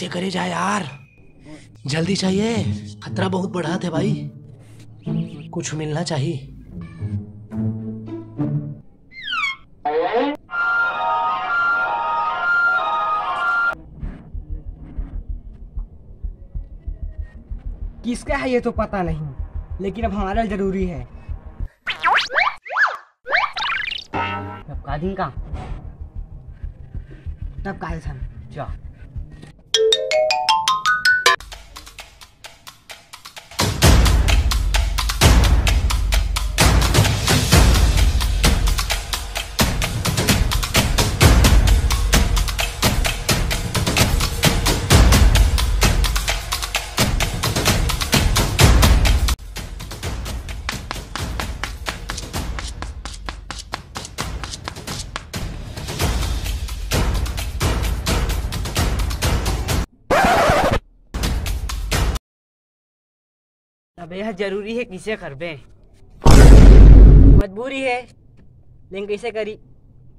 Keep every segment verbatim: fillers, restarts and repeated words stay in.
ते करे जाए यार, जल्दी चाहिए, खतरा बहुत बढ़त हे भाई, कुछ मिलना चाहिए। किसका है ये तो पता नहीं, लेकिन अब हमारा जरूरी है। तब का दिन का? तब का दिन? जा। अब यह जरूरी है, किसे करबे? मजबूरी है, लेकिन कैसे करी,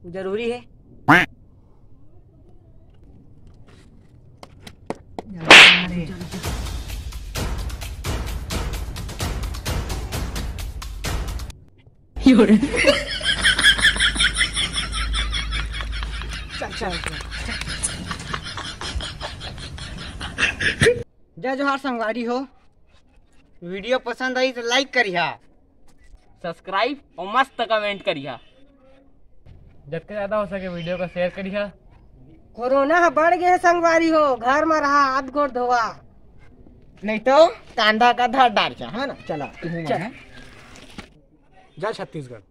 जरूरी है। जय जोहार संगवारी हो, वीडियो पसंद आई तो लाइक करिहा, सब्सक्राइब और मस्त कमेंट करिहा, जतके ज्यादा हो सके वीडियो को शेयर करिहा। कोरोना ह बढ़ गए संगवारी हो, घर में रहा, हाथ गोड़ धोवा, नहीं तो कांदा का धर डार जा, है ना? चला, तू चल। जा छत्तीसगढ़।